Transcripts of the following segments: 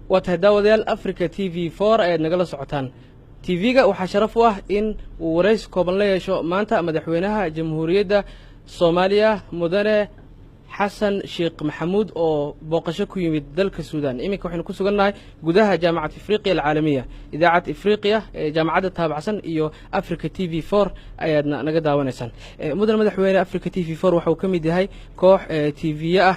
Waa tahay, daawadayaal, Africa TV 4 ayaad nagala socotaan. TV-ga waxaa sharaf u ah in uu waraysi kooban la yeesho maanta madaxweynaha Jamhuuriyadda Soomaaliya, Mudane Xasan Sheekh Maxamuud, oo booqasho ku yimid dalka Suudaan. Iminka waxaynu ku sugannahay gudaha Jaamacad Ifriqiya Alcaalamiya. Idaacad Ifriqiya ee jaamacadda taabacsan iyo Africa TV 4 ayaadna naga daawanaysaan. Mudane madaxweyne, Africa TV 4 waxa uu ka mid yahay koox TV ah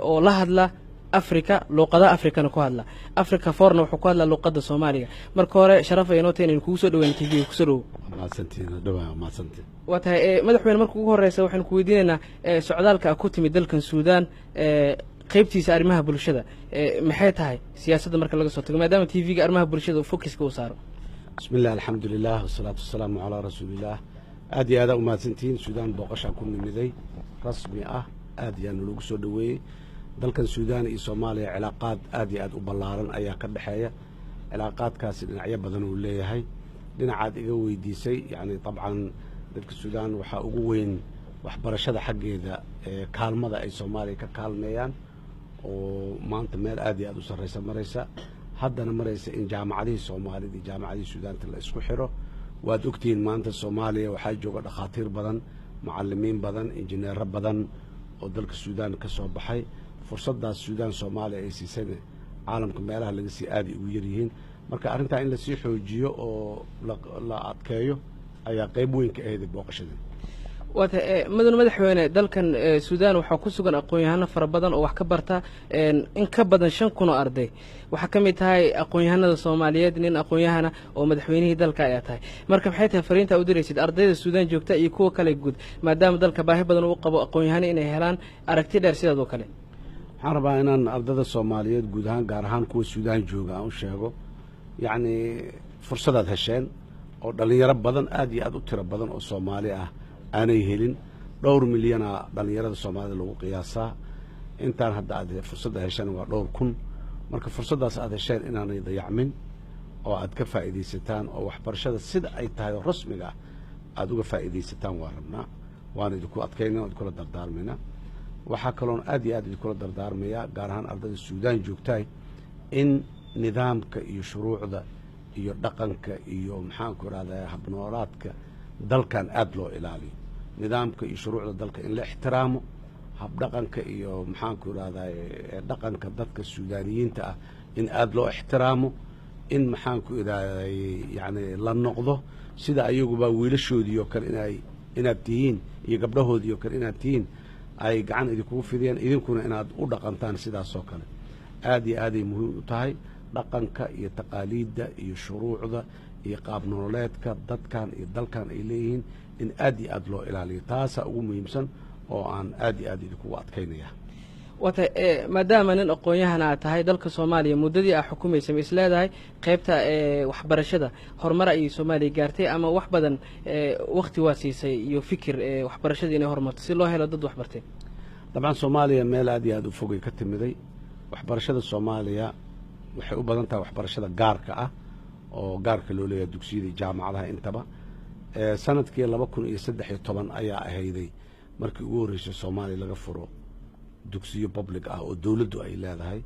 oo la hadla Africa, luuqadaha Africana ku hadla. Africa 4-na wuxuu ku hadlaa luuqadda Soomaaliga. Marka hore, sharaf ay noo tahay inaynu kugu soo dhaweyno TV. Kusoo dhowo. Waa tahay, madaxweyne, marka ugu horeysa waxaynu ku weydiinaynaa socdaalka ku timid dalkan Suudaan, qeybtiisa arrimaha bulshada maxay tahay, siyaasadda marka laga soo tago, maadaama TV-ga arrimaha bulshada focuska uu saaro? Bismi illah, alxamdulilah, wasalaatu wasalaamu calaa rasuuliillah. Aad iyo aadaa umahadsantihiin. Suudaan booqashaan ku nimiday rasmi ah, aad iyo aad nalagu soo dhoweeyey. Dalkan Suudaan iyo Soomaaliya cilaaqaad aad iyo aad u ballaaran ayaa ka dhexeeya. Cilaaqaadkaasi dhinacyo badan uu leeyahay. Dhinacaad iga weydiisay, yacni dabcan dalka Suudaan waxaa ugu weyn waxbarashada xaggeeda, kaalmada ay Soomaaliya ka kaalmeeyaan oo maanta meel aad iyo aad u sarreysa maraysa, haddana maraysa in jaamacadihii Soomaalida iyo jaamacadihii Suudaanta la isku xiro. Waad ogtihiin, maanta Soomaaliya waxaa jooga dhakhaatiir badan, macalimiin badan, injineero badan oo dalka Suudaan ka soo baxay. Fursaddaas Suudaan Soomaaliya ay siisayna caalamka meelaha laga sii aaday ugu yaryihiin. Marka arrintaa in lasii xoojiyo oo la adkeeyo ayaa qayb weyn ka ahayd booqashadii. Waa tahay, mudane madaxweyne, dalkan Suudaan waxaa ku sugan aqoon-yahano fara badan oo wax ka barta, in ka badan 5,000 oo arday. Waxaa ka mid tahay aqoon-yahanada Soomaaliyeed, nin aqoon-yahana oo madaxweynihii dalka ayaa tahay. Marka maxay tahay fariinta u diraysid ardayda Suudaan joogta iyo kuwa kale guud, maadaama dalka baahi badan uu qabo aqoon-yahano inay helaan aragti dheer sidaad oo kale? Waxaan rabaa inaan ardada Soomaaliyeed guud ahaan, gaar ahaan kuwa Suudaan jooga, aan u sheego, yacni fursadaad hesheen oo dhallinyaro badan, aad iyo aad u tiro badan oo Soomaali ah aanay helin. Dhowr milyana dhallinyarada Soomaalida lagu qiyaasaa. Intaan hadda aad fursadda hesheen waa dhowr kun. Marka fursaddaas aad hesheen inaanay dayacmin oo aad ka faa'iidaysataan oo waxbarashada sida ay tahay oo rasmiga ah aada uga faa'iidaysataan waa rabnaa, waana idinku adkaynaa o idinkula dardaarmaynaa. Waxaa kaloon aad iyo aad idinkula dardaarmayaa, gaar ahaan ardayda Suudaan joogtahay, in nidaamka iyo shuruucda iyo dhaqanka iyo, maxaanku idhahdaa, habnoolaadka dalkan aada loo ilaaliyo. Nidaamka iyo shuruucda dalka in la ixtiraamo, habdhaqanka iyo, maxaanku idhahdaa, dhaqanka dadka Suudaaniyiinta ah in aada loo ixtiraamo, in, maxaanku idhahday, yacni la noqdo sida ayaguba wiilashoodii oo kale inay inaad tihiin iyo gabdhahoodii oo kale inaad tihiin, ay gacan idinkugu fidiyaan, idinkuna inaad u dhaqantaan sidaasoo kale. Aad iyo aaday muhiim u tahay dhaqanka iyo taqaaliidda iyo shuruucda iyo qaab nololeedka dadkan iyo dalkan ay leeyihiin in aad iyo aad loo ilaaliyo. Taasaa ugu muhiimsan oo aan aad iyo aad idinkugu adkaynaya. Waa tahay, maadaama nin aqoon-yahan aad tahay, dalka Soomaaliya muddadii aa xukumaysa, ma is leedahay qaybta waxbarashada horumar ayay Soomaaliya gaartay, ama wax badan wakti waa siisay iyo fikir waxbarashadii inay horumarto si loo helo dad waxbartay? Dabcan, Soomaaliya meel aad iyo aad u fogay ka timiday. Waxbarashada Soomaaliya waxay u badan tahay waxbarashada gaarka ah oo gaarka loo leeyahay, dugsiyada iyo jaamacadaha intaba. Sanadkii 2013 ayaa ahayday markii ugu horreysay Soomaaliya laga furo dugsiyo public ah oo dowladdu ay leedahay,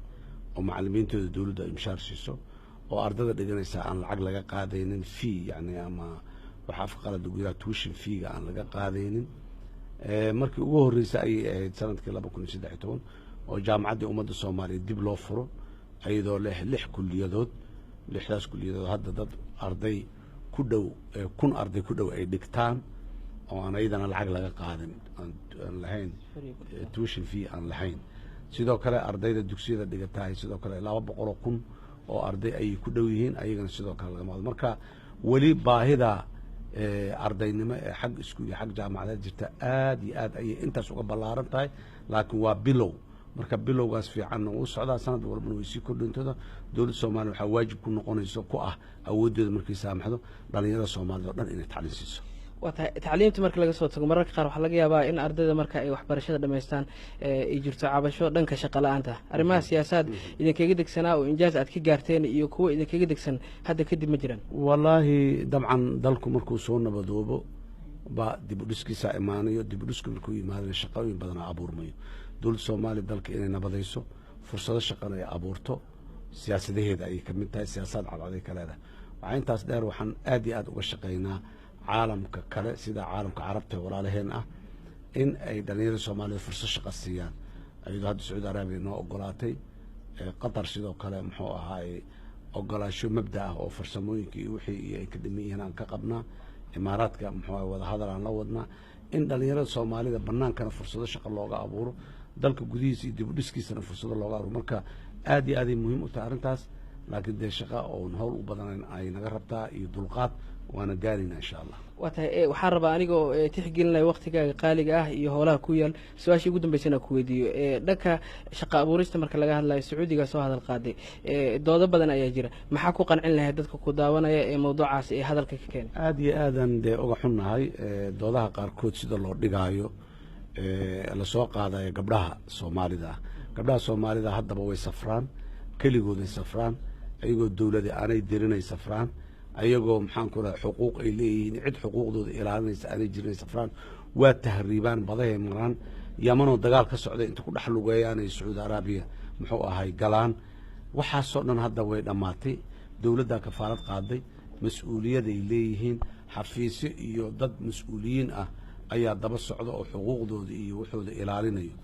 oo macalimiintooda dowladdu ay mushaar siiso, oo ardada dhiganaysa aan lacag laga qaadaynin, fee yani, ama waxa afka qalad lagu yiraha tuition feega aan laga qaadaynin. Markii ugu horreysay ayay ahayd sanadkii 2013 oo Jaamacaddii Ummadda Soomaaliya dib loo furo, iyadoo leh lix kuliyadood. Lixdaas kuliyadood hadda dad arday ku dhow, 1000 arday ku dhow ay dhigtaan, oo aan ayadana lacag laga qaadin, aan lahayn tuition fee aan lahayn. Sidoo kale ardayda dugsiyada dhigatahay, sidoo kale 200,000 oo arday ayay ku dhow yihiin, ayagana sidoo kale lagama qado. Marka weli baahida ardaynimo ee xag iskuul iyo xag jaamacadeed jirta aad iyo aad ayay intaas uga ballaaran tahay, laakiin waa bilow. Marka bilowgaas fiicanna wuu socdaa, sanad walbana way sii kordhintooda. Dowladda Soomaaliya waxaa waajib ku noqonayso ku ah, awooddeeda markay saamaxdo, dhalinyarada Soomaalida oo dhan inay tacliin siiso. Waa tahay. Tacliimta marka laga soo tago, mararka qaar waxaa laga yaabaa in ardayda marka ay waxbarashada dhamaystaan ay jirto cabasho dhanka shaqa la-aanta. Arrimaha siyaasaad idinkaga degsanaa oo injaaz aad ka gaarteen iyo kuwa idinkaga degsan hadda kadib ma jiraan? Wallaahi, dabcan dalku markuu soo nabadoobo ba dib u dhiskiisaa imaanayo. Dib u dhisku markuu yimaadana shaqooyin badanaa abuurmayo. Dowladda Soomaaliya dalka inay nabadayso, fursado shaqana ay abuurto. Siyaasadaheeda ayay ka mid tahay, siyaasaad cadcaday ka leedahay. Waxaa intaas dheer, waxaan aad iyo aad uga shaqaynaa caalamka kale, sida caalamka Carabta ee walaalaheen ah, in ay dhalinyarada Soomaalida fursad shaqa siiyaan, iyadoo hadda Sacuudi Arabiya noo ogolaatay, Qatar sidoo kale, muxuu ahaay, ogolaasho mabda ah oo farsamooyinka iyo wixii iyo ay ka dhiman yihiin aan ka qabnaa. Imaaraadka, muxuu ahay, wadahadal aan la wadnaa in dhalinyarada Soomaalida banaankana fursado shaqo looga abuuro, dalka gudihiisa iyo dib u dhiskiisana fursado looga abuuro. Marka aad iyo aaday muhiim u tahay arrintaas, laakiin dee shaqa oon hawl u badan ay naga rabtaa iyo dulqaad, waana gaarayna, insha Allah. Waa tahay. Waxaan rabaa, anigoo tixgelinaya waktigaaga qaaliga ah iyo howlaha ku yaal, su-aashii ugu dambeysana ku weydiiyo. Dhanka shaqa abuurista marka laga hadlayo, Sacuudiga soo hadal qaaday, doodo badan ayaa jira. Maxaa ku qancin lahayd dadka ku daawanaya ee mawduucaasi ee hadalka ka keenay? Aada iyo aadan dee uga xunnahay doodaha qaarkood sida loo dhigaayo, lasoo qaadayo gabdhaha Soomaalida ah. Gabdhaha Soomaalida haddaba way safraan, keligooday safraan, ayagoo dowlada aanay dirinay safraan, ayagoo, maxaan ku raha, xuquuq ay leeyihiin, cid xuquuqdooda ilaalinaysa aanay jirinay safraan. Waa tahriibaan, badahay maraan, Yamanoo dagaal ka socday inta ku dhex lugeeyaanay Sacuudi Araabiya, muxuu ahay, galaan. Waxaasoo dhan hadda way dhammaatay. Dowladdaa kafaalad qaaday, mas-uuliyaday leeyihiin, xafiisyo iyo dad mas-uuliyiin ah ayaa daba socda oo xuquuqdooda iyo waxooda ilaalinayo.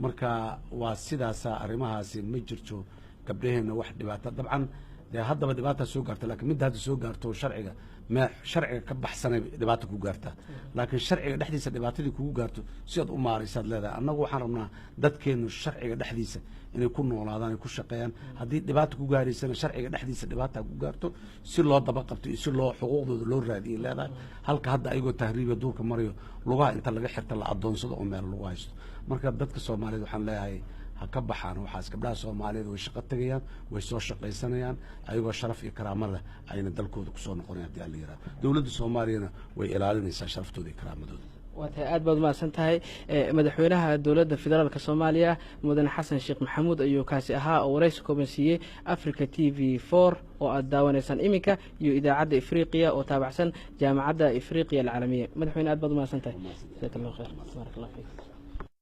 Marka waa sidaasaa arrimahaasi. Ma jirto gabdhaheenna wax dhibaata. Dabcan dee haddaba dhibaataa soo gaarta, lakiin midda hadda soo gaarto sharciga mee sharciga ka baxsanay dhibaata ku gaartaa, laakiin sharciga dhexdiisa dhibaatadii kugu gaarto si aad u maaraysaad leedahay. Annagu waxaan rabnaa dadkeennu sharciga dhexdiisa inay ku noolaadaan, ay ku shaqeeyaan. Haddii dhibaata ku gaaraysana, sharciga dhexdiisa dhibaata ku gaarto, si loo daba qabto iyo si loo xuquuqdooda loo raadiyay leedahay, halka hadda ayagoo tahriiba duurka marayo lugaha inta laga xirta la adoonsado oo meel lagu haysto. Marka dadka Soomaaliyeed waxaan leeyahay ha ka baxaan waxaas. Gabdhaha Soomaaliyeed way shaqo tegayaan, way soo shaqaysanayaan, ayagoo sharaf iyo karaamo leh ayna dalkooda kusoo noqonayan hadii Alla yihahdo. Dowladda Soomaaliyana way ilaalinaysaa sharaftooda iyo karaamadooda. Waa tahay, aad baad umahadsan tahay. Madaxweynaha Dowladda Federaalka Soomaaliya, mudane Xasan Sheekh Maxamuud ayuu kaasi ahaa oo waraysi kooban siiyey Africa TV 4 oo aad daawanaysaan iminka iyo Idaacadda Ifriqiya oo taabacsan Jaamacadda Ifriqiya Alcaalamiya. Madaxweyne, aad baad umahadsan tahay. Jazaak Allah khayr, baarak Allah fiik.